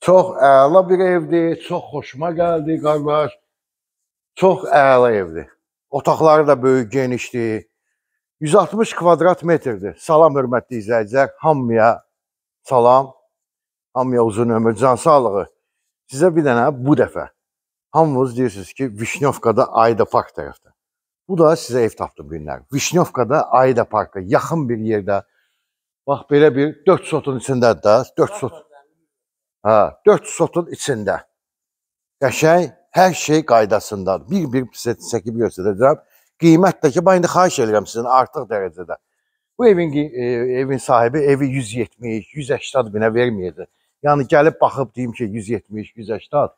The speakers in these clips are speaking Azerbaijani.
Çox əla bir evdir, çox xoşuma gəldi qardaş. Çox əla evdir. Otaqları da böyük, genişdir. 160 kvadrat metrdir. Salam hörmətli izləyicilər, hamıya salam. Hamıya uzun ömür, can sağlığı. Sizə bir dənə bu dəfə hamınız deyirsiniz ki, Vişnyovkada Ayda Park tərəfdə. Bu da sizə ev tapdım günlər. Vişnyovkada Ayda Parka yaxın bir yerdə. Bax belə bir 4 sotun içindədir də, 4 sot. Hə, 4 sotun içində. Qəşəng, hər şey qaydasındadır. Bir-bir sizə çəkib göstərəcəm. Qiymət də ki, bax indi xahiş edirəm sizin artıq dərəcədə. Bu evin sahibi evi 170, 180 binə verməyəcək. Yəni gəlib baxıb deyim ki, 170, 180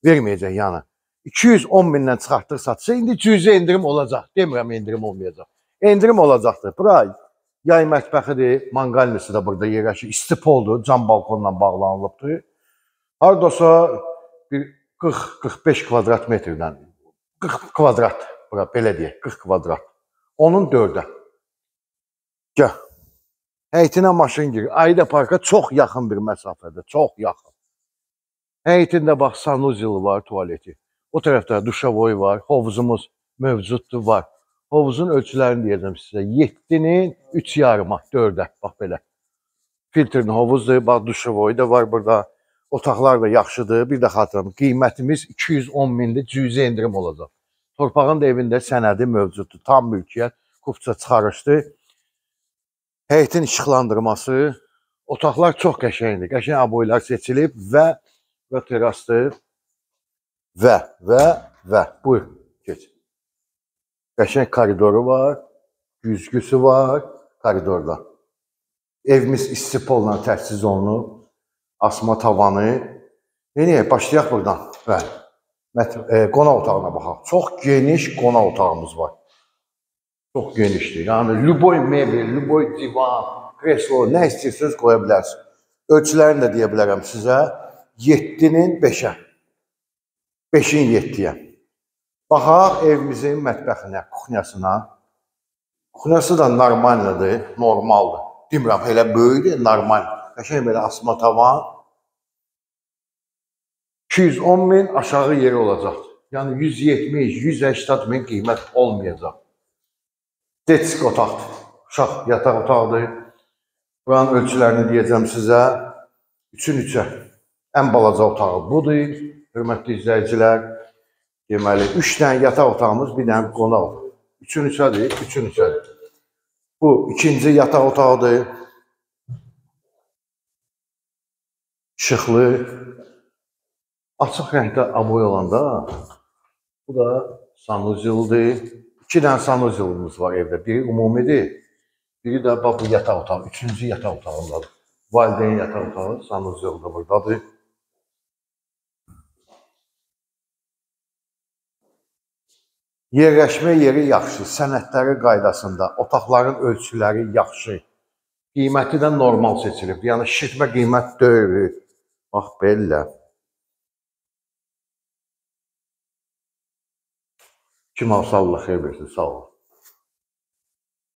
verməyəcək yəni. 210 bindən çıxartdıq satışa, indi cüzi endirim olacaq. Demirəm endirim olmayacaq. Endirim olacaqdır. Bura yay mətbəxidir, manqalnisi də burada yerləşir. İstipoldur, cam balkonla bağlanılıbdır. Haradasa bir 40-45 kvadrat metrdən, 40 kvadrat, bura belə deyək, 40 kvadrat. Onun 4-ə. Gəl. Həyətinə maşın girir. Ayda Parka çox yaxın bir məsafədə, çox yaxın. Həyətində bax sanuzeli var, tualeti. O tərəfdə duşavoy var, hovuzumuz mövcuddur, var. Hovuzun ölçülərini deyəcəm sizə. 7-nin 3,5-a, 4-ə, bax belə. Filtrli hovuzdur, bax duşavoy da var burada. Otaqlar da yaxşıdır. Bir də xatırlayım, qiymətimiz 210 mindir, cüzi endirim olacaq. Torpağın da evində sənədi mövcuddur. Tam mülkiyyət, kupça çıxarışdır. Həyətin işıqlandırması, otaqlar çox qəşəngdir. Qəşəng aboylar seçilib və terasdır. Və, buyur, keç. Qəşəng koridoru var, güzgüsü var koridorda. Evimiz istipolla təchiz olunub, asma tavanı. Neyək, başlayaq buradan. Bəli, qonaq otağına baxaq. Çox geniş qonaq otağımız var. Çox genişdir. Yəni, lüboy mebel, lüboy divan, kreslo, nə istəyirsiniz qoya bilərsiniz. Ölçülərini də deyə bilərəm sizə. 7-nin 5-ə. 5-in 7-yə. Baxaq evimizin mətbəxinə, kuxnyasına. Kuxnyası da normaldır, normaldır. Demirəm, elə böyükdür, normal. Qəşəng belə asma tavan. 210 min aşağı yeri olacaqdır. Yəni 170, 180 min qiymət olmayacaq. Detsk otaqdır, uşaq yataq otaqdır. Buranın ölçülərini deyəcəm sizə. 3-ün 3-ə. Ən balaca otağı budur, hörmətli izləyicilər. Deməli, 3 dənə yataq otağımız, bir dənə qonaq otağı. 3-ün 3-ədir, 3-ün 3-ədir. Bu ikinci yataq otağıdır. İşıqlı. Açıq rəngdə aboy olanda, bu da sanuzeldir. 2 dənə sanuzelimiz var evdə. Biri umumidir, biri də bax bu yataq otağı, 3-cü yataq otağındadır. Valideyn yataq otağı, sanuzel də buradadır. Yerləşmə yeri yaxşı, sənədləri qaydasında, otaqların ölçüləri yaxşı. Qiyməti də normal seçilib, yəni şişirtmə qiymət deyil. Bax belə. Kim alsa Allah xeyir versin, sağ olun.